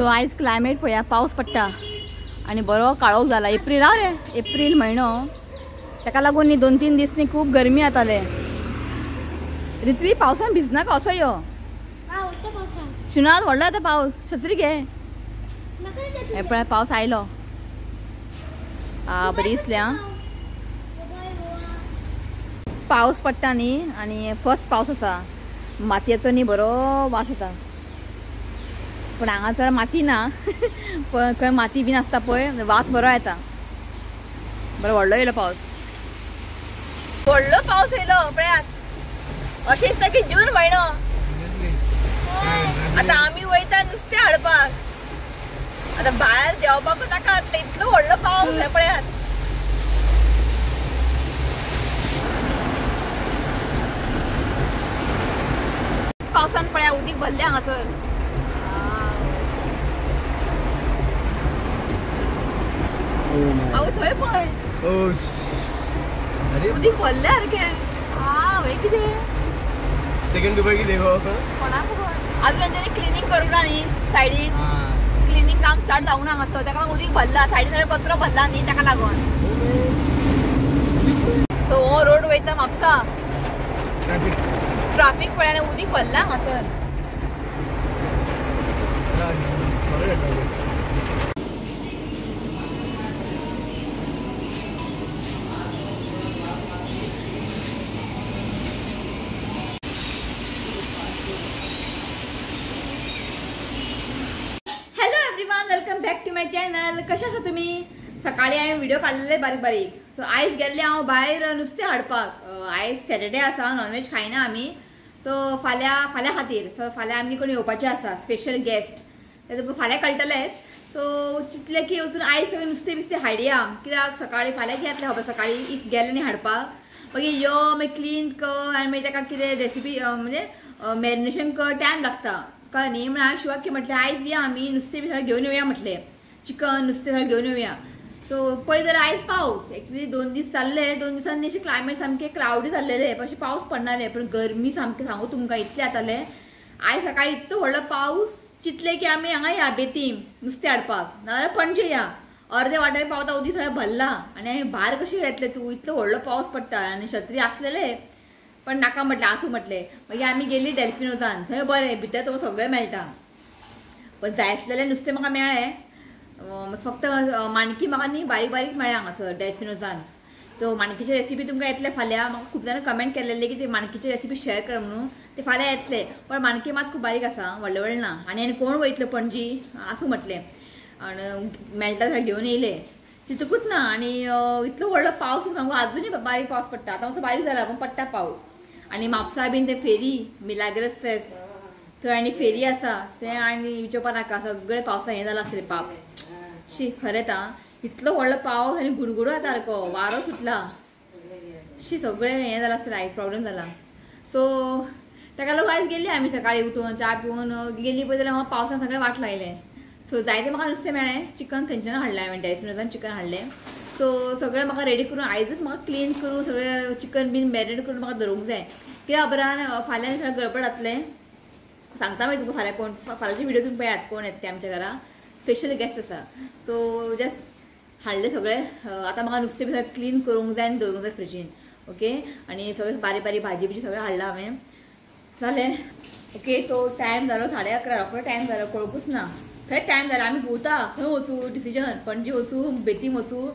So आयज climate पळया पावस पडटा आनी बरो काळोख जाला. एप्रिल हांव रे, एप्रील म्हयनो, ताका लागून न्ही 2-3 दीस न्ही खूब गरमी जाताले. रित्वी पावसान भिजनाका, असो यो शिणांत व्हडलो जाता पावस. छत्री घे. हे पळय पावस आयलो. आ बरी दिसली. आं पावस पडटा न्ही आनी फर्स्ट पावस आसा, मातयेचो न्ही बरो वास येता. पूण हांगा चड माती ना, पण खंय माती बीन आसता पळय, वास बरो येता. बरो व्हडलो येयलो पावस, व्हडलो पावस येयलो पळयात. अशें दिसता की जून म्हयनो. आतां आमी वयता नुस्तें हाडपाक, आतां भायर देंवपाकूच नाका इतलो व्हडलो पावस. हें पळयात. पावसान पळया उदीक भरलें हांगासर. हांव थंय पळय उदीक भरलें सारकें. हांव कितें सेकंड दुबई की देखो कोणाक खबर. अजून तेंच्यांनी क्लिनींग करूंक ना न्ही, सायडीन क्लिनींग काम स्टार्ट जावंक ना हांगासर, ताका लागून उदीक भरला सायडीन, सगळें कचरो भरला न्ही ताका लागून. सो हो रोड वयता म्हापसा, ट्राफीक पळय आनी उदीक भरला हांगासर. Welcome back to my channel. कशें आसा तुमी? सकाळी हांवें व्हिडिओ काडलेले बारीक बारीक. सो आयज गेल्ले हांव भायर नुस्तें हाडपाक. आयज सॅटर्डे आसा, नॉनव्हेज खायना आमी. सो फाल्यां फाल्यां खातीर, सो फाल्यां आमी कोण येवपाचें आसा स्पेशल गेस्ट, तें फाल्यां कळटलें. सो चिंतलें की वचून आयज सगळें नुस्तें बिस्तें हाडया, कित्याक सकाळीं फाल्यां कितें जातलें खबर. सकाळीं if गेलें न्ही हाडपाक, मागीर यो मागीर क्लीन कर आनी मागीर ताका कितें रेसिपी म्हणजे मॅरिनेशन कर, टायम लागता, कळ्ळें न्ही. म्हणून हांवें शिवाक की म्हटलें आयज या आमी नुस्तें बी सगळें घेवन येवया, म्हटलें चिकन नुस्तें सगळें घेवन येवया. सो पळय जाल्यार आयज पावस एक्चुली 2 दीस जाल्ले, 2 दिसांनी अशें क्लायमेट सामकें क्लावडी जाल्लेलें, अशें पावस पडनाले, पूण गरमी सामकें सांगू तुमकां इतलें जातालें. आयज सकाळीं इतलो व्हडलो पावस, चिंतलें की आमी हांगा या बेतीम नुस्तें हाडपाक, नाजाल्यार पणजे या. अर्दे वाटेर पावता उदीक सगळें भरला आनी भायर कशें येतलें तूं, इतलो व्हडलो पावस पडटा. आनी छत्री आसलेले पण नाका म्हटलें, आसूं म्हटलें. मागीर आमी गेली डेल्फिनोजान, थंय बरें भितर तुमकां सगळें मेळटा, पण जाय आसलेलें नुस्तें म्हाका मेळ्ळें. फक्त माणकी म्हाका न्ही बारीक बारीक मेळ्ळें हांगासर डेल्फिनोजान. सो माणकीची रेसिपी तुमकां येतले फाल्यां. म्हाका खूब जाणां कमेंट केलेले की ते माणकीची रेसिपी शेअर कर म्हणून, ते फाल्यां येतले. पण माणकी मात खूब बारीक आसा, व्हडलें व्हडलें ना. आनी आनी कोण वयतलो पणजी, आसूं म्हटलें. आनी मेळटा सगळें घेवन येयले, चिंतूकूच ना. आनी इतलो व्हडलो पावस सांगू, आजुनूय बारीक पावस पडटा. आतां मातसो बारीक जाला पूण पडटा पावस. आनी म्हापसा बीन ते फेरी मिलाग्रस फेस्त थंय आनी फेरी आसा, तें आनी विचारपा नाका, सगळें पावसा हें जालां आसलें पाप. शी खरेंच आं, इतलो व्हडलो पावस आनी गुडगुडो जाता सारको, वारो सुटला, शी सगळें हें जालां आसलें, आयज प्रॉब्लेम जाला. सो ताका लागून आयज गेली आमी सकाळीं उठून च्या पिवन गेली पळय जाल्यार हांव पावसान सगळें वाट लायलें. सो जायतें म्हाका नुस्तें मेळ्ळें, चिकन थंयच्यान हाडलें हांवें, डेल्फिनोजान चिकन हाडलें. सो सगळें म्हाका रेडी करून आयजूच म्हाका क्लीन करून सगळें चिकन बीन मॅरिनेट करून म्हाका दवरूंक जाय, कित्याक खबरान फाल्यां सगळें गडबड जातलें. सांगता मागीर तुमकां फाल्यां कोण, फाल्यांची व्हिडिओ तुमी पळयात कोण येता ते आमच्या घरा, स्पेशल गेस्ट आसा. सो जस्ट हाडलें सगळें. आतां म्हाका नुस्तें बी सगळें क्लीन करूंक जाय आनी दवरूंक जाय फ्रिजीन. ओके, आनी सगळें बारीक बारीक भाजी बिजी सगळें हाडलां हांवें, जालें. ओके, सो टायम जालो 11:30, रोखडो टायम जालो, कळकूच ना खंय टायम जालो. आमी भोंवता खंय वचूं डिसिजन, पणजे वचूं बेतीम वचूं,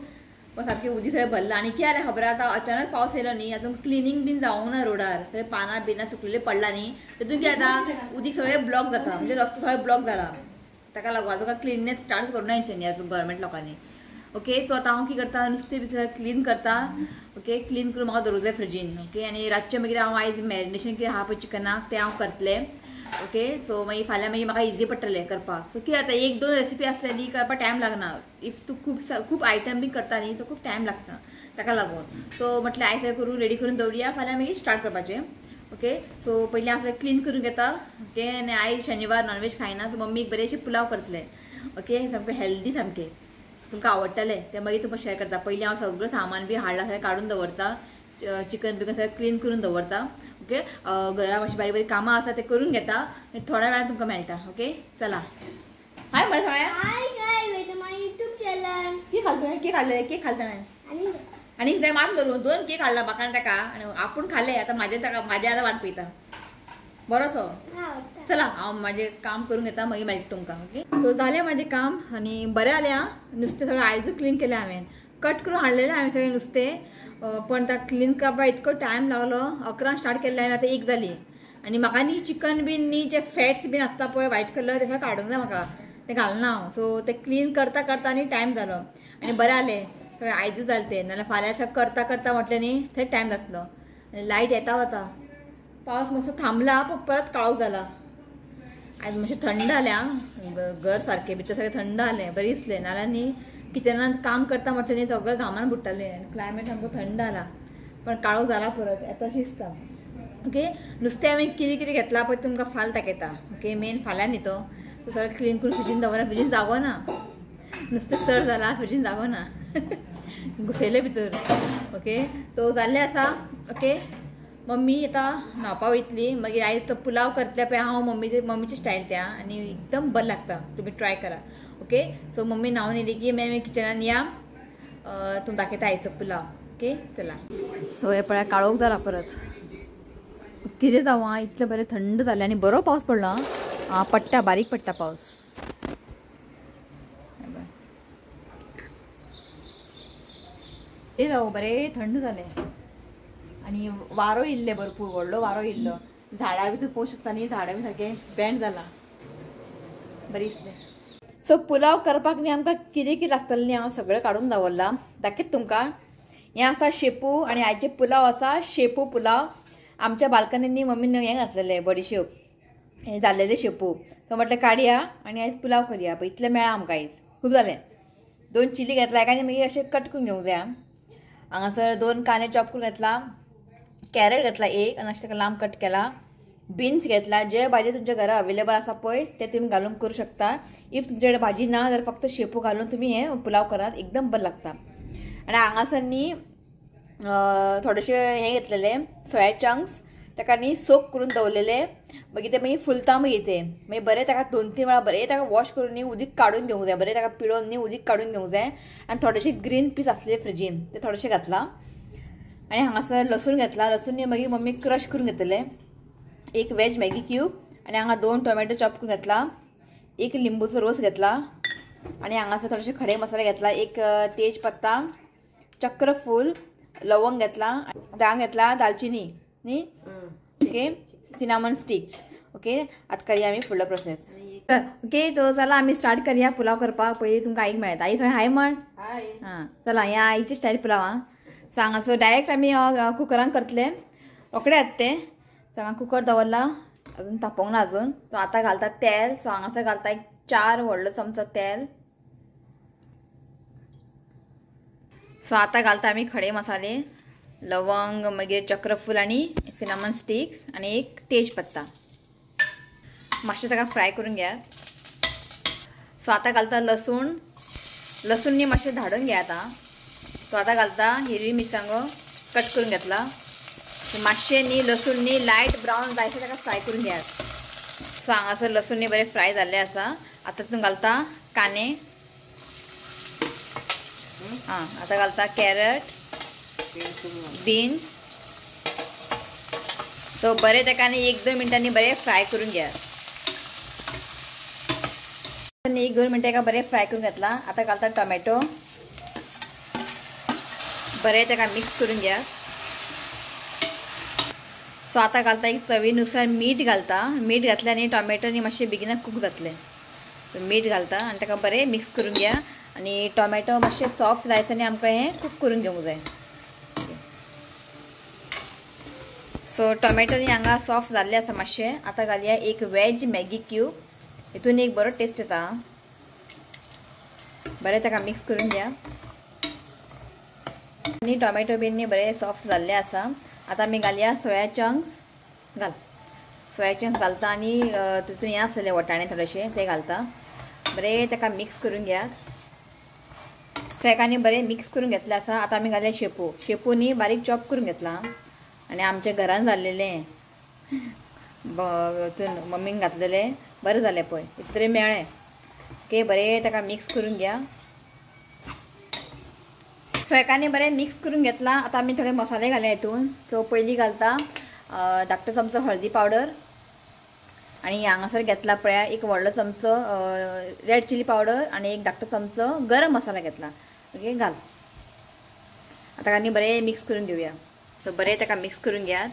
पण सारकें उदीक सगळें भरलां. आनी कितें जालें खबर आतां अचानक पावस येयलो न्ही, आतां क्लिनींग बीन जावंक ना रोडार, सगळें पानां बिनां सुकलेलीं पडलां न्ही, तितून कितें जाता उदीक सगळें ब्लॉक जाता, म्हणजे रस्तो सगळो ब्लॉक जाला. ताका लागून आजून क्लिननेस स्टार्ट करूं ना हेंच्यांनी आजून गव्हर्मेंट लोकांनी. ओके, सो आतां हांव कितें करता, नुस्तें बी सगळें क्लीन करता. ओके, क्लीन करून म्हाका दवरूंक जाय फ्रिजीन. ओके, आनी रातचें मागीर हांव आयज मॅरिनेशन कितें आहा पळय चिकनाक तें हांव करतलें. ओके, सो मागीर फाल्यां मागीर म्हाका इजी पडटलें करपाक. सो कितें जाता 1-2 रेसिपी आसले न्ही करपाक टायम लागना, if तूं खूब खूब आयटम बी करता न्ही तो खूब टायम लागता, ताका लागून. सो म्हटलें आयज सगळें करून रेडी करून दवरुया, फाल्यां मागीर स्टार्ट करपाचें. ओके, सो पयलीं हांव सगळें क्लीन करून घेता. ओके, आनी आयज शनिवार नॉनव्हेज खायना, सो मम्मीक बरें पुलाव करतलें. ओके, सामकें हेल्दी, सामकें तुमकां आवडटलें, तें मागीर तुमकां शेअर करता. पयलीं हांव सगळें सामान बी हाडलां सगळें काडून दवरता, चिकन बिकन सगळें क्लीन करून दवरता. ओके, घरा मातशी बारीक बारीक कामां आसा ते करून घेता, थोड्या वेळान तुमकां मेळटा. ओके, चला. हाय म्हळ्यार सगळ्या hi guys, welcome my YouTube channel. की खाल केक हाडले केक खालता आनी ते मात धरून दोन केक हाडला म्हाका आनी ताका आनी आपूण खाले. आतां म्हाजे ताका म्हाजे आतां वाट पळयता. बरो तो. चला हांव म्हाजें काम करून घेता मागीर मागीर तुमकां. ओके सो जालें म्हाजें काम आनी बरें जालें. आं नुस्तें सगळें आयजूच क्लीन केलें हांवें. कट करून हाडलेलें हांवें सगळें नुस्तें, पण ताका क्लीन करपाक इतको टायम लागलो. 11 स्टार्ट केल्लें हांवें, आतां 1 जाली. आनी म्हाका न्ही चिकन बीन न्ही जे फॅट्स बीन आसता पळय व्हायट कलर ते सगळें काडूंक जाय म्हाका, तें घालना हांव. सो तें क्लीन करता करता न्ही टायम जालो आनी बरें जालें सगळें आयजूच जालें तें, नाल्यार फाल्यां सगळें करता करता म्हटलें न्ही थंय टायम जातलो. आनी लायट येता वता, पावस मातसो थांबला पण परत काळोख जाला. आयज मातशें थंड जालें. आं घर सारकें भितर सगळें थंड जालें, बरें दिसलें. नाल्यार न्ही किचनान काम करता म्हटलें न्ही सगळें घामान बुडटालें. आनी क्लायमेट सामको थंड जाला, पण काळोख जाला परत येता अशें दिसता. ओके नुस्तें हांवें कितें कितें घेतलां पळय तुमकां फाल्यां दाखयता. ओके मेन फाल्यां न्ही तो सगळें क्लीन करून फ्रिजीन दवरला. फ्रिजीन जागो ना, नुस्तें चड जाला फ्रिजीन जागो ना, घुसयलें भितर. ओके तो जाल्लें आसा. ओके मम्मी आतां न्हांवपा वयतली, मागीर आयज तो पुलाव करतले पळय हांव मम्मीची स्टायल त्या आनी एकदम बरें लागता, तुमी ट्राय करा. ओके सो मम्मी न्हांवन येयली की मागीर किचनान या, तुमकां दाखयता आयचो पुलाव. ओके चला. सो हे पळय काळोख जाला परत, कितें जावं आं इतलें बरें थंड जालें आनी बरो पावस पडलो. आं पडटा, बारीक पडटा पावस. कितें जावं बरें थंड जालें आनी वारो येयल्लें भरपूर, व्हडलो वारो येयल्लो. झाडां बी तूं पळोवंक शकता न्ही, झाडां बी सारकें बेंड जालां, बरें दिसलें. सो पुलाव करपाक न्ही आमकां कितें कितें लागतलें न्ही हांव सगळें काडून दवरलां, दाखयत तुमकां. हें आसा शेपू आनी आयचे पुलाव आसा शेपू पुलाव. आमच्या बाल्कनीन न्ही मम्मीन हें घातलेलें बडीशेप, हें जाल्लेलें शेपू. सो म्हटलें काडया आनी आयज पुलाव करया. पळय इतलें मेळ्ळां आमकां आयज, खूब जालें. 2 चिली घेतला आनी मागीर अशें कट करून घेवंक जाय. हांगासर 2 कांदे चॉप करून घेतला, कॅरट घेतला एक आनी अशें ताका लांब कट केला, बीन्स घेतला. जे भाजी तुमच्या घरा अवेलेबल आसा पळय ते तुमी घालून करूं शकता. If तुमचे कडेन भाजी ना जाल्यार फक्त शेपू घालून तुमी हें पुलाव करात, एकदम बरें लागता. आनी हांगासर न्ही थोडेशे हें घेतलेले सोया चंक्स, ताका न्ही सोक करून दवरलेले. मागीर ते मागीर फुलता मागीर ते मागीर बरें ताका 2-3 वेळा बरें ताका वॉश करून न्ही उदीक काडून घेवंक जाय, बरें ताका पिळोवन न्ही उदीक काडून घेवंक जाय. आनी थोडेशे ग्रीन पीस आसले फ्रिजीन ते थोडेशे घातला. आनी हांगासर लसूण घेतला, लसूण न्ही मागीर मम्मी क्रश करून घेतले. एक वेज मॅगी क्यूब आनी हांगा 2 टोमॅटो चॉप करून घेतला, एक लिंबूचो रोस घेतला आनी हांगासर थोडेशे खडे मसाले घेतला, एक तेज पत्ता, चक्रफूल, लवंग घेतला, दांग घेतला, दालचिनी न्ही, ओके सिनामन स्टीक. ओके आतां करया आमी फुडलो प्रोसेस. ओके तो चला आमी स्टार्ट करया पुलाव करपाक. पयलीं तुमकां आईक मेळटा. आई सगळें हाय म्हण. हां चला ह्या आईची स्टायल पुलाव. आं सो हांगासर डायरेक्ट आमी कुकरान करतले, रोखडे जाता तें. सो हांगा कुकर दवरला, अजून तापोवंक ना अजून. सो आतां घालता तेल. सो हांगासर घालता एक 4 व्हडलो चमचो तेल. सो आतां घालता आमी खडे मसाले, लवंग, मागीर चक्रफूल आनी सिनामन स्टिक्स आनी एक तेज पत्ता. मातशें ताका फ्राय करून घेयात. सो आतां घालता लसूण, लसूण न्ही मातशें धाडून घेयात. आं सो आतां घालता हिरवी मिरसांगो कट करून घेतला. मातशें न्ही लसूण न्ही लायट ब्रावन जायसर ताका फ्राय करून घेयात. सो हांगासर लसूण न्ही बरें फ्राय जाल्लें आसा. आतां तितून घालता कांदे, आं आतां घालता कॅरट, बीन्स. सो बरें ताका न्ही 1-2 मिनटांनी बरें फ्राय करून घेयात. 1-2 मिनटां एका बरें फ्राय करून घेतला. आतां घालता टोमॅटो, बरें ताका मिक्स करून घेयात. सो आतां घालता एक चवीनुसार मीठ घालता. मीठ घातलें आनी टोमॅटो न्ही मातशें बेगीन कूक जातलें. मीठ घालता आनी ताका बरें मिक्स करून घेया. आनी टोमॅटो मातशें सॉफ्ट जायसर न्ही आमकां हें कूक करून घेवंक जाय. सो टोमॅटो न्ही हांगा सॉफ्ट जाल्ले आसा मातशें. आतां घालया एक वेज मॅगी क्यूब, हितून एक बरो टेस्ट येता. बरें ताका मिक्स करून घ्या. आनी टोमॅटो बीन न्ही बरें सॉफ्ट जाल्ले आसा. आतां आमी घालया सोया चंक्स, घाल सोया चंक्स घालता आनी तितून हें आसलें वटाणे थोडेशे ते घालता. बरें ताका मिक्स करून घेयात. ताका आनी बरें मिक्स करून घेतलें आसा. आतां आमी घालया शेपू. शेपू न्ही बारीक चॉप करून घेतला आनी आमच्या घरान जाल्लेलें तितून मम्मीन घातलेलें, बरें जालें पळय इतलें मेळ्ळें. ओके बरें ताका मिक्स करून घ्या. सो एकाने बरें मिक्स करून घेतला. आतां आमी थोडे मसाले घाले हितून. सो पयलीं घालता धाकटो चमचो हळदी पावडर आनी हांगासर घेतला पळया एक व्हडलो चमचो रेड चिली पावडर आनी एक धाकटो चमचो गरम मसाला घेतला. ओके घाल. आतां आनी बरें मिक्स करून घेवया. सो बरें ताका मिक्स करून घेयात.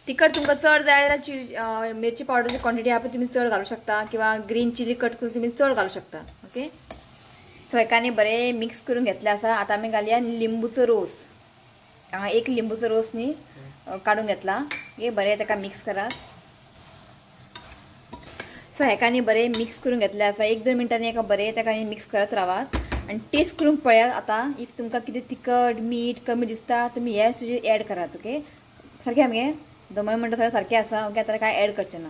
तिखट तुमकां चड जाय जाल्यार मिरची पावडरची क्वॉन्टिटी आहा पळय तुमी चड घालूं शकता किंवा ग्रीन चिली कट करून तुमी चड घालूं शकता. ओके सो एकाने बरें मिक्स करून घेतलें आसा. आतां आमी घालया लिंबूचो रोस. हांगा एक लिंबूचो रोस न्ही काडून घेतला. ओके बरें ताका मिक्स करात. सो हेका न्ही बरें मिक्स करून घेतलें आसा. 1-2 मिनटांनी एका बरें ताका मिक्स करत रावात आनी टेस्ट करून पळयात. आतां if तुमकां कितें तिखट मीठ कमी दिसता तुमी हे स्टेजीर एड करात. ओके सारकें आमगे दोमय म्हणटा सगळें सारकें आसा. ओके आतां कांय एड करचें ना.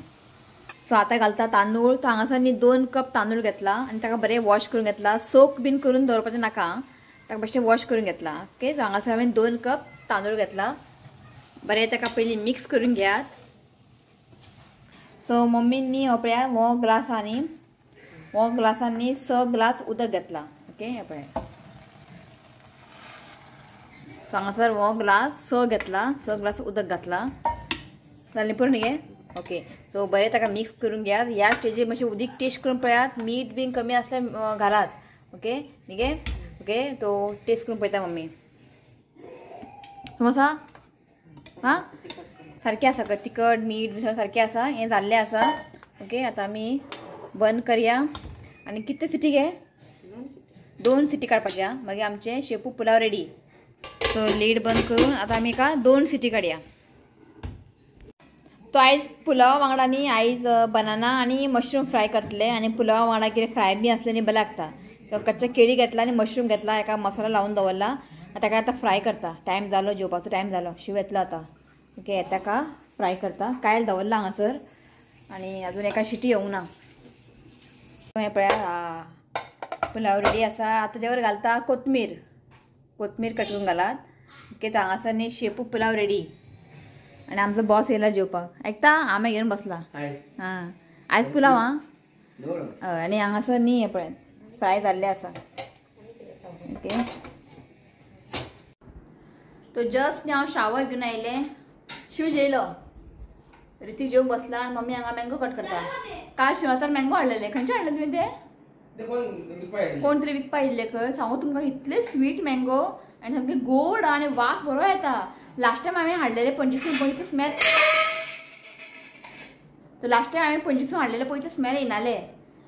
सो आतां घालता तांदूळ. तो हांगासर न्ही 2 कप तांदूळ घेतला आनी ताका बरें वॉश करून घेतला. सोक बीन करून दवरपाचें नाका, ताका बेश्टें वॉश करून घेतला. ओके सो हांगासर हांवें 2 कप तांदूळ घेतला. बरें ताका पयलीं मिक्स करून घेयात. सो मम्मीन न्ही हो पळया हो ग्लास आहा न्ही, हो ग्लासान न्ही 6 ग्लास उदक घेतला. ओके हे पळया सो हांगासर हो ग्लास 6 घेतला, 6 ग्लास उदक घातला. जालें पुरो न्ही गे. ओके सो बरें ताका मिक्स करून घेयात. ह्या स्टेजीर मातशें उदीक टेस्ट करून पळयात. मीठ बीन कमी आसल्यार घालात. ओके न्ही गे. ओके तो टेस्ट करून पळयता मम्मी. समोसा हां सारकें आसा तिखट मीठ बी सगळें सारकें आसा. हें जाल्लें आसा. ओके आतां आमी बंद करया आनी कितले सिटी गे 2 सिटी काडपाच्या. मागीर आमचें शेपू पुलाव रेडी. सो लीड बंद करून आतां आमी एका 2 सिटी काडया. तो आयज पुलावा वांगडा न्ही आयज बनाना आनी मशरूम फ्राय करतले. आनी पुलावा वांगडा कितें फ्राय बी आसलें न्ही बरें लागता. तो कच्चा केळी घेतला आनी मशरूम घेतला, एका मसाला लावन दवरला. आतां ताका आतां फ्राय करता. टायम जालो जेवपाचो टायम जालो, शिव येतलो आतां. ओके ताका फ्राय करता. कायल दवरला हांगासर आनी अजून एका शिटी येवंक ना. हें पळया पुलाव रेडी आसा. आतां तेजेर घालता कोथमीर. कोथमीर कट करून घालात. ओके हांगासर न्ही शेपू पुलाव रेडी. आनी आमचो बॉस येयला जेवपाक. आयकता आमे घेवन बसला. हां आयज पुलाव आं. हय आनी हांगासर न्ही हें पळय फ्राय जाल्लें आसा. ओके तो जस्ट न्ही हांव शावर घेवन आयलें. शिव जेयलो, रितीक जेवंक बसला आनी मम्मी हांगा मँगो कट करता. काल शिवातार मँगो हाडलेले. खंयचे हाडले तुवें ते? कोण तरी विकपा येयल्ले खंय. सांगू तुमकां इतले स्वीट मँगो आनी सामके गोड आनी वास बरो येता. लास्ट टायम हांवें हाडलेले पणजेसून पळय इतले स्मेल. तो लास्ट टायम हांवें पणजेसून हाडलेले पळय इतले स्मेल येयनाले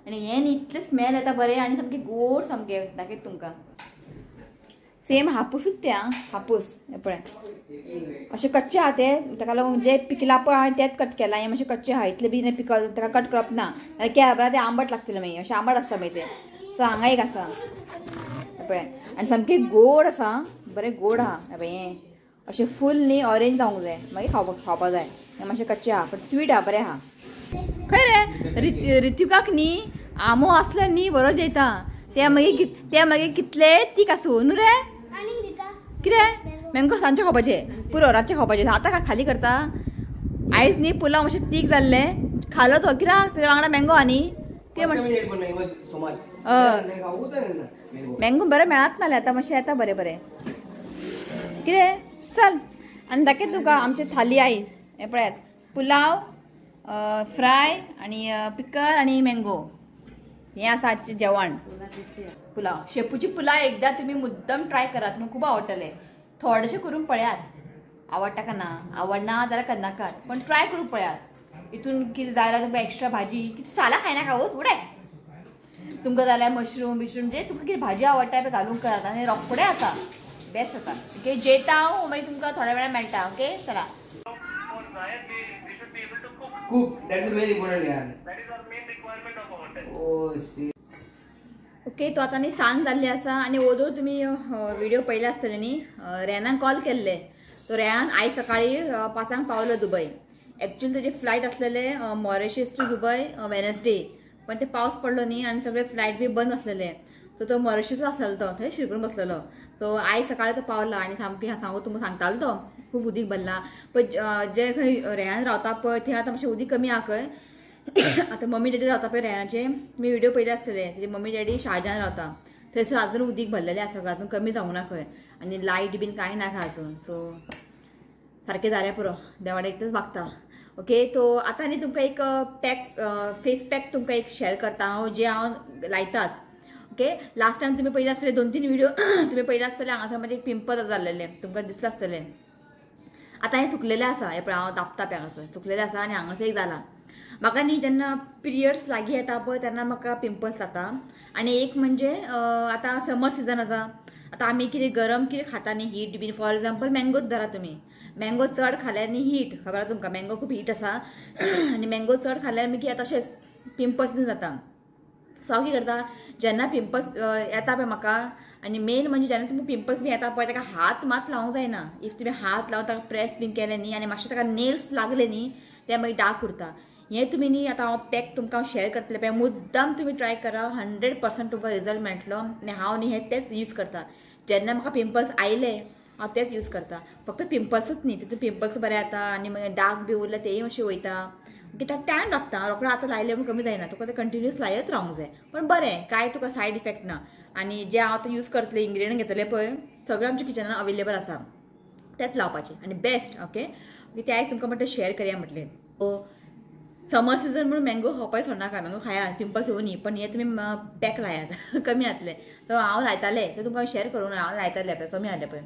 आनी हें न्ही इतले स्मेल येता बरें आनी सामकें गोड सामकें. दाखयता तुमकां सेम हापूसूच ते आं हापूस. हें पळय अशें कच्चे आहा ते, ताका लागून जे पिकला पळय हांवें तेच कट केला. हें मातशें कच्चे आहा, इतलें बी पिकल ताका कट करप ना, जाल्यार केल्या बराबर ते आंबट लागतलें मागीर. अशें आंबट आसता मागीर ते. सो हांगा एक आसा पळय आनी सामकें गोड आसा, बरें गोड आहा. हें पळय हें अशें फूल न्ही ऑरेंज जावंक जाय मागीर खावपाक जाय. हें मातशें कच्चें आहा पण स्वीट आहा, बरें आहा. खंय रे रितिकाक न्ही आंबो आसल्यार न्ही बरो जेयता. ते मागीर कितले तीक आसूं न्हू रे. कितें मँगो सांजचे खावपाचें पुरो, रातचें खावपाचें. आतां खाली करता. आयज न्ही पुलाव मातशें तीक जाल्लें खालो तो कित्याक तुज्या वांगडा मँगो आहा न्ही. कितें म्हणटा मँगो बरें मेळत नासलें आतां मातशें येता बरें बरें. कितें चल आनी दाखयता तुका आमची थाली आयज. हें पळयात पुलाव फ्राय आनी पिकर आनी मँगो. हें आसा आजचें जेवण. पुलाव शेपूची पुलाव एकदां तुमी मुद्दम ट्राय करात, तुमकां खूब आवडटलें. थोडेशें करून पळयात, आवडटा का ना, आवडना जाल्यार करनाकात, पण ट्राय करून पळयात. हितून कितें जाय जाल्यार तुमकां एक्स्ट्रा भाजी कितें सालां खायनाका वच उडय. तुमकां जाल्यार मशरूम बिशरूम जे तुमकां कितें भाजी आवडटा पळय घालून करात आनी रोखडें आसा, बेस्ट आसा. ओके जेयता हांव, मागीर तुमकां थोड्या वेळान मेळटा. ओके चला. Cook, that's very important यार. That is our main requirement of a hotel. Oh shit. Okay तो आतां न्ही सांज जाल्ली आसा आनी ओदोळ तुमी व्हिडिओ पळयले आसतले न्ही. रेनान कॉल केल्ले. तो रेहान आयज सकाळी 5 पावलो दुबय. एक्चुअली तेजी फ्लायट आसलेले मॉरिशस टू दुबय वेनसडे, पण ते पावस पडलो न्ही आनी सगळे फ्लायट बी बंद आसलेले. सो तो मॉरिशस आसलेलो, तो थंय शिरकून बसलेलो. सो आयज सकाळी तो पावला आनी सामकें सांगू तुमकां सांगतालो तो खूब उदीक भरला. पण जे खंय रेहान रावता पळय थंय आतां मातशें उदीक कमी आहा खंय. आतां मम्मी डॅडी रावता पळय रेहानाचे, तुमी व्हिडिओ पयले आसतले. तेजे मम्मी डॅडी शाहजहान रावता, थंयसर अजून उदीक भरलेलें आसा, अजून कमी जावंक ना खंय, आनी लायट बीन कांय ना खंय अजून. सो सारकें जाल्यार पुरो, देवाडे एकटेच मागता. ओके, तो आतां न्ही तुमकां एक पॅक, फेस पॅक तुमकां एक शेअर करता हांव, जे हांव लायताच. ओके, लास्ट टायम तुमी पयले आसतले 2-3 व्हिडिओ तुमी पयले आसतले, हांगासर म्हाजें एक पिंपल जाल्लेलें तुमकां दिसलें आसतलें. आतां हें सुकलेलें आसा, हें पळय हांव दापता पळय हांगासर सुकलेलें आसा आनी हांगासर एक जालां. म्हाका न्ही जेन्ना पिरियड्स लागीं येता पळय तेन्ना म्हाका पिंपल्स जाता. आनी एक म्हणजे आतां समर सिजन आसा, आतां आमी कितें गरम कितें खाता न्ही, हीट बीन, फॉर एग्जाम्पल मँगोच धरा तुमी, मँगो चड खाल्यार न्ही हीट, खबर आसा तुमकां मँगो खूब हीट आसा, आनी मँगो चड खाल्यार मागीर तशेंच पिंपल्स बीन जाता. सो हांव कितें करता, जेन्ना पिंपल्स येता पळय म्हाका, आनी मेन म्हणजे जेन्ना तुमकां पिंपल्स बी येता पळय ताका हात मात लावंक जायना. If तुमी हात लावन ताका प्रेस बीन केलें न्ही आनी मातशें ताका नेल्स लागले न्ही ते मागीर डार्क उरता. हें तुमी न्ही आतां हांव पॅक तुमकां शेअर करतलें पळय, मुद्दाम तुमी ट्राय करा, 100% तुमकां रिजल्ट मेळटलो. आनी हांव न्ही हें तेच यूज करता, जेन्ना म्हाका पिंपल्स आयले हांव तेच यूज करता. फक्त पिंपल्सूच न्ही, तितून पिंपल्स बरें येता आनी मागीर डार्क बी उरले तेय मातशें वयता. कित्याक टायम लागता, रोकडो आतां लायलें म्हूण कमी जायना, तुका तें कंटिन्यूस लायत रावंक जाय. पण बरें, कांय तुका सायड इफेक्ट ना. आनी जे हांव आतां यूज करतलें, इंग्रिडियंट घेतलें पळय सगळें आमच्या किचनान अवेलेबल आसा, तेंच लावपाचें आनी बेस्ट. ओके, ते आयज तुमकां म्हटलें शेअर करया म्हटलें. समर सिजन म्हणून मँगो खावपाक सोडनाका, मँगो खाया, पिंपल्स येवं न्ही, पण हे तुमी पॅक लायात कमी जातलें. सो हांव लायतालें, सो तुमकां शेअर करूं, हांव लायतालें पळय कमी जालें पळय.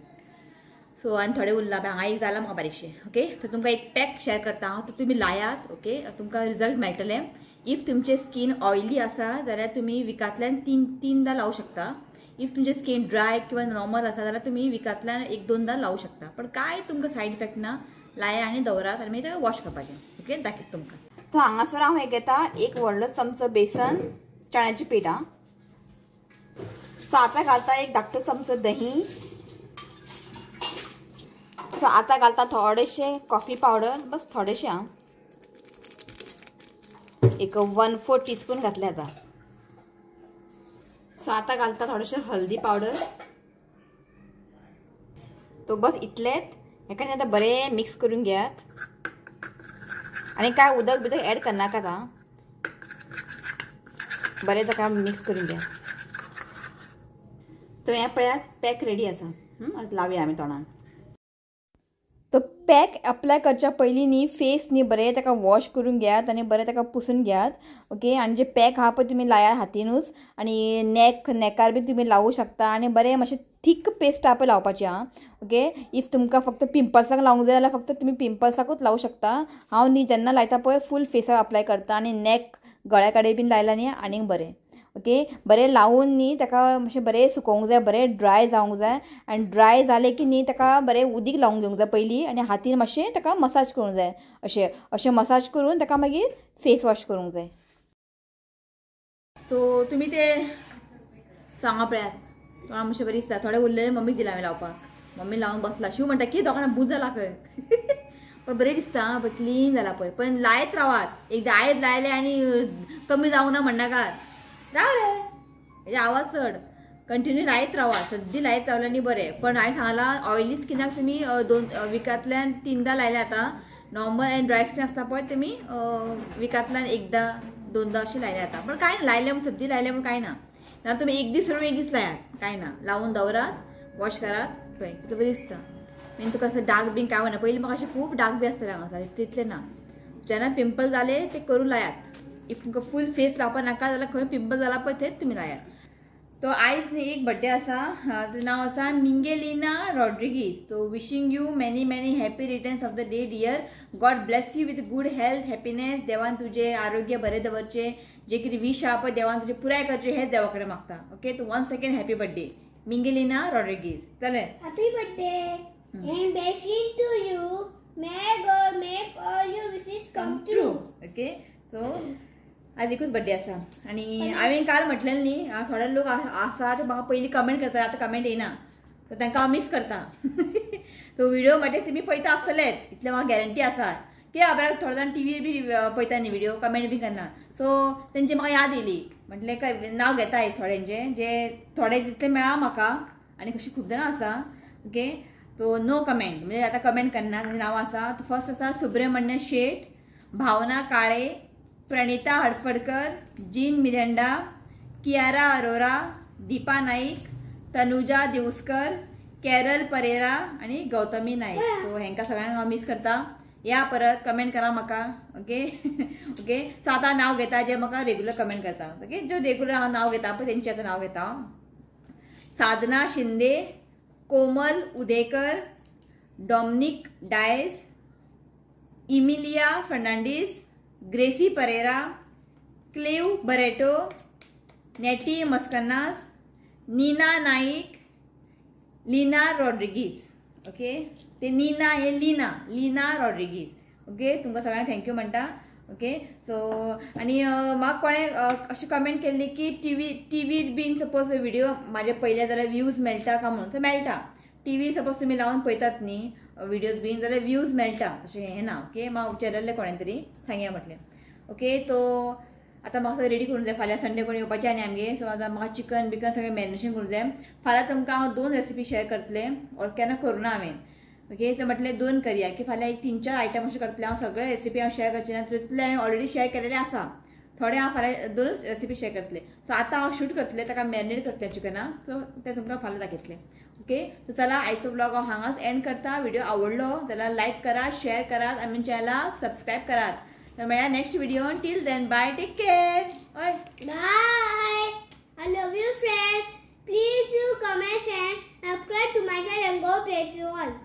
सो आनी थोडें उरलां पळय हांगा एक जालां म्हाका बारीकशें. ओके, सो तुमकां एक पॅक शेअर करता हांव, तो तुमी लायात. ओके, तुमकां रिजल्ट मेळटलें. If तुमचें स्कीन ऑयली आसा जाल्यार तुमी विकांतल्यान 3-3 लावूं शकता. If तुमचें स्कीन ड्राय किंवा नॉर्मल आसा जाल्यार तुमी विकांतल्यान 1-2 लावूं शकता. पण कांय तुमकां सायड इफेक्ट ना, लाया आनी दवरात आनी मागीर ताका वॉश करपाचें. ओके, दाखयता तुमकां. सो हांगासर हांव हें घेता एक व्हडलो चमचो बेसन, चण्याची पीठ. आं, सो आतां घालता एक धाकटो चमचो दही. सो आतां घालता थोडेशें कॉफी पावडर, बस थोडेशें. आं, एक 1/4 टीस्पून घातलें आतां. सो आतां घालता थोडेशें हल्दी पावडर. तो बस इतलेंच. हेका न्ही आतां बरें मिक्स करून घेयात आनी कांय उदक बिदक एड करनाकात. आं, बरें ताका मिक्स करून घेयात. सो हें पळयात पॅक रेडी आसा. आतां लावया आमी तोंडान. तो पॅक अप्लाय करच्या पयलीं न्ही फेस न्ही बरें ताका वॉश करून घेयात आनी बरें ताका पुसून घेयात. ओके, आनी जे पॅक आहा पळय तुमी लायात हातीनूच, आनी नॅकार बी तुमी लावूं शकता. आनी बरें मातशें थीक पेस्ट आहा पळय लावपाची. आं, ओके, if तुमकां फक्त पिंपल्साक लावंक जाय जाल्यार फक्त तुमी पिंपल्साकूच लावूं शकता. हांव न्ही जेन्ना लायता पळय फूल फेसाक अप्लाय करता आनी नॅक गळ्या कडेन बीन लायला न्ही आनीक बरें. ओके, बरें लावून न्ही ताका मातशें बरें सुकोवंक जाय, बरें ड्राय जावंक जाय. आनी ड्राय जालें की न्ही ताका बरें उदीक लावंक घेवंक जाय पयलीं, आनी हातीन मातशें ताका मसाज करूंक जाय. अशें अशें मसाज करून ताका मागीर फेस वॉश करूंक जाय. सो तुमी ते सांगा पळयात, तोंडाक मातशें बरें दिसता. थोडें उरलेलें मम्मीक दिलां हांवें लावपाक, मम्मी लावन बसला. शिव म्हणटा की दोगांक बूज जाला खंय, पण बरें दिसता पळय, क्लीन जाला पळय. पण लायत रावात, एकदां आयज लायलें आनी कमी जावंक ना म्हणनाकात, राव रे हेजे आवाज चड, कंटिन्यू लायत रावा, सद्दी लायत रावलें न्ही बरें. पण हांवें सांगलां ऑयली स्किनाक तुमी 2 विकांतल्यान 3 लायले आतां. नॉर्मल आनी ड्राय स्कीन आसता पळय तुमी विकांतल्यान 1-2 2 अशें लायले जाता. पण कांय ना, लायलें म्हूण सद्दी लायलें म्हूण कांय ना. ना तुमी एक दीस सोडून एक दीस लायात, कांय ना, लावून दवरात, वॉश करात, पळय कितलें बरें दिसता. मागीर तुका असो डार्क बीन कांय वना. पयलीं म्हाका अशें खूब डार्क बी आसतालें हांगासर, तितलें ना. जेन्ना पिंपल जाले ते करून लायात. If तुमकां फूल फेस लावपाक नाका जाल्यार खंय पिंपल जाला पळय थंयच तुमी लायात. तो आयज न्ही एक बड्डे आसा, तुजें नांव आसा Miguelina Rodrigues. So wishing you many many happy returns of the day dear. God bless you with good health, happiness. देवान तुजें आरोग्य बरें दवरचें, जे कितें वीश आहा पळय देवान तुजें पुराय करचें हें देवा कडेन मागता. ओके, तो 1 second happy birthday Miguelina Rodrigues. चल, happy birthday and blessing to you. May God make all your wishes come true. Okay, so आज एकूच बड्डे आसा. आनी हांवें काल म्हटलें न्ही, थोडे लोक आसा ते म्हाका पयलीं कमेंट करता, आतां कमेंट येयना, सो तांकां हांव मीस करता. सो व्हिडिओ म्हाजे तुमी पळयता आसतलेच, इतलें म्हाका गॅरंटी आसा. कित्याक खबर थोडे जाण टीव्हीर बी पळयता न्ही व्हिडिओ, कमेंट बी करना. सो तेंची म्हाका याद येयली, म्हटलें काय नांव घेता आयज थोड्यांचें, जे थोडे तितले मेळ्ळा म्हाका, आनी कशी खूब जाणां आसा. ओके, सो नो कमेंट म्हणजे आतां कमेंट करना, तेंचीं नांवां आसा. फर्स्ट आसा सुब्रमण्य शेट, भावना काळे, Pranita Hadfadkar, Jean Miranda, Kiara Arora, Deepa Naik, Tanuja Devaskar, Carol Pereira आनी गौतमी नाईक. सो हेंकां सगळ्यांक हांव मीस करता. या परत कमेंट करा म्हाका. ओके ओके सो आतां नांव घेता जे म्हाका रेगुलर कमेंट करता. ओके, जो रेगुलर हांव नांव घेता पळय तेंचें आतां नांव घेता हांव. Sadhana Shinde, Komal Udekar, Dominic Dias, Emilia Fernandes, Gracy Pereira, Clive Barreto, Netty Mascarenhas, Nina Naik, Lina Rodrigues. Okay, ते नीना हे लीना, लीना रॉड्रिगीज. ओके, तुमकां सगळ्यांक thank you म्हणटा. ओके, सो आनी म्हाका कोणें अशें कमेंट केल्ली की टीव्हीर बीन सपोज व्हिडियो म्हाजे पयले जाल्यार व्यूज मेळटा काय म्हणून. सो मेळटा. टीव्ही सपोज तुमी लावन पळयतात न्ही व्हिडियोज बीन जाल्यार व्यूज मेळटा, तशें हें ना. ओके, म्हाका विचारलें कोणें तरी सांगया म्हटलें. ओके, तो आतां म्हाका रेडी करूंक जाय. फाल्यां संडे कोण येवपाचें आनी आमगे. सो आतां म्हाका चिकन बिकन सगळें मॅरिनेशन करूंक जाय. फाल्यां तुमकां हांव 2 रेसिपी शेअर करतलें, ऑर केन्ना करूं ना हांवें. ओके, सो म्हटलें 2 करया की फाल्यां एक 3-4 आयटम अशें करतलें हांव. सगळे रेसिपी हांव शेअर करचें ना, तितले हांवें ऑलरेडी शेअर केलेले आसा. थोडे हांव फाल्यां 2 रेसिपी शेअर करतलें. सो आतां हांव शूट करतलें, ताका मॅरिनेट करतलें चिकनाक. सो तें तुमकां फाल्यां दाखयतलें. ओके, सो चला आयचो ब्लॉग हांव हांगाच एंड करता. व्हिडिओ आवडलो जाल्यार लायक करात, शेअर करात आनी चॅनलाक सबस्क्रायब करात. तर मेळया next video. Till then bye, take care. हय, bye. I love you friends. Please you comment and subscribe to my channel. God bless you all.